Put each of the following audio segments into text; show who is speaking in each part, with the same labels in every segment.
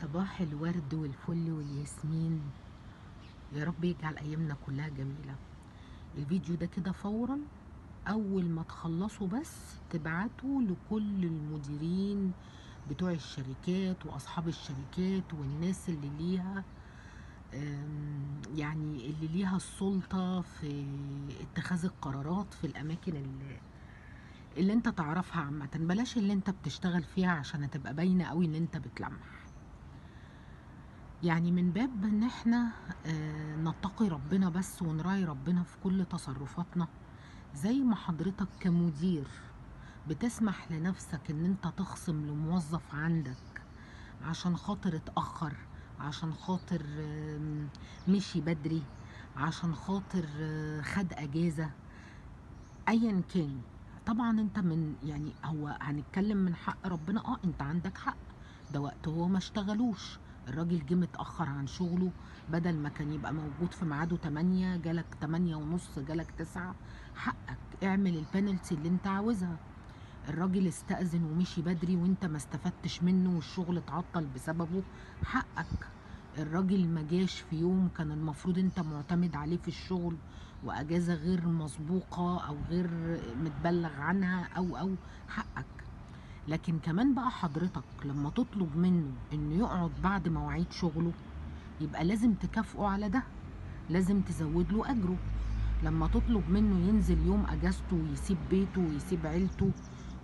Speaker 1: صباح الورد والفل والياسمين، يا رب يجعل ايامنا كلها جميلة. الفيديو ده كده فورا اول ما تخلصوا بس تبعتوا لكل المديرين بتوع الشركات واصحاب الشركات والناس اللي ليها يعني اللي ليها السلطة في اتخاذ القرارات في الاماكن اللي انت تعرفها عامة، بلاش اللي انت بتشتغل فيها عشان هتبقى باينة قوي ان انت بتلمح. يعني من باب ان احنا نتقي ربنا بس ونراعي ربنا في كل تصرفاتنا. زي ما حضرتك كمدير بتسمح لنفسك ان انت تخصم لموظف عندك عشان خاطر اتأخر، عشان خاطر مشي بدري، عشان خاطر خد اجازة، ايا كان. طبعا انت من يعني هو هنتكلم من حق ربنا، انت عندك حق، ده وقت هو ما اشتغلوش، الراجل جه متأخر عن شغله، بدل ما كان يبقى موجود في ميعاده 8 جالك 8:30، جالك 9، حقك، اعمل البنالتي اللي انت عاوزها. الراجل استأذن ومشي بدري وانت ما استفدتش منه والشغل اتعطل بسببه، حقك. الراجل ما جاش في يوم كان المفروض انت معتمد عليه في الشغل، واجازة غير مسبوقة او غير متبلغ عنها او حقك. لكن كمان بقى حضرتك لما تطلب منه انه يقعد بعد مواعيد شغله يبقى لازم تكافئه على ده، لازم تزود له اجره. لما تطلب منه ينزل يوم اجازته ويسيب بيته ويسيب عيلته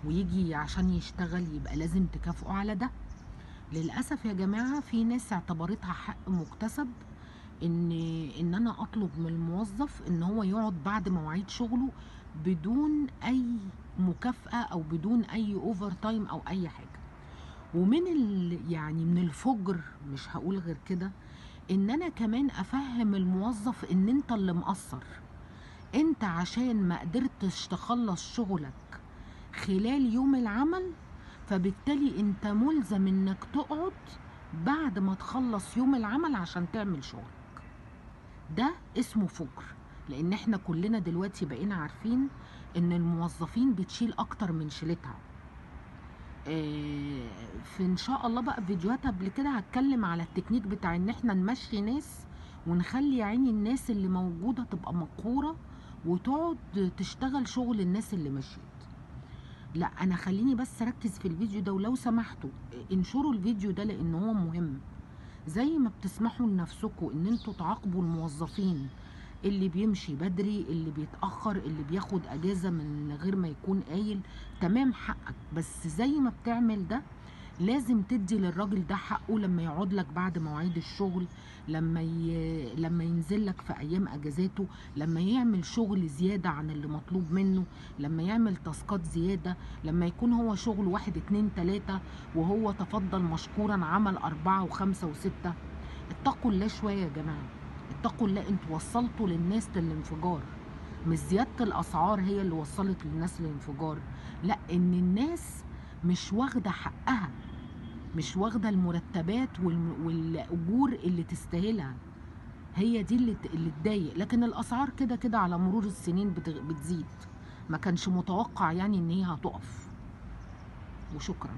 Speaker 1: ويجي عشان يشتغل يبقى لازم تكافئه على ده. للاسف يا جماعة في ناس اعتبرتها حق مكتسب ان انا اطلب من الموظف ان هو يقعد بعد مواعيد شغله بدون اي مكافأة او بدون اي overtime او اي حاجة. ومن يعني من الفجر، مش هقول غير كده، ان انا كمان افهم الموظف ان انت اللي مقصر، انت عشان ما قدرتش تخلص شغلك خلال يوم العمل فبالتالي انت ملزم انك تقعد بعد ما تخلص يوم العمل عشان تعمل شغلك. ده اسمه فجر، لان احنا كلنا دلوقتي بقينا عارفين ان الموظفين بتشيل اكتر من شيلتها. في ان شاء الله بقى فيديوهات قبل كده هتكلم على التكنيك بتاع ان احنا نمشي ناس ونخلي عيني الناس اللي موجودة تبقى مقهورة وتقعد تشتغل شغل الناس اللي مشيت. لا انا خليني بس اركز في الفيديو ده، ولو سمحتوا انشروا الفيديو ده لان هو مهم. زي ما بتسمحوا لنفسكم ان انتوا تعاقبوا الموظفين اللي بيمشي بدري، اللي بيتأخر، اللي بياخد اجازة من غير ما يكون قايل، تمام حقك، بس زي ما بتعمل ده لازم تدي للراجل ده حقه لما يقعد لك بعد مواعيد الشغل، لما ينزل لك في ايام اجازاته، لما يعمل شغل زيادة عن اللي مطلوب منه، لما يعمل تاسكات زيادة، لما يكون هو شغل 1 2 3 وهو تفضل مشكورا عمل 4 و5 و6. اتقوا الله شوية يا جماعة، اتقوا الله. انتوا وصلتوا للناس للانفجار. مش زيادة الاسعار هي اللي وصلت للناس للانفجار، لا، ان الناس مش واخدة حقها، مش واخدة المرتبات والأجور اللي تستاهلها، هي دي اللي تضايق. لكن الأسعار كده كده على مرور السنين بتزيد، ما كانش متوقع يعني ان هي هتقف. وشكرا.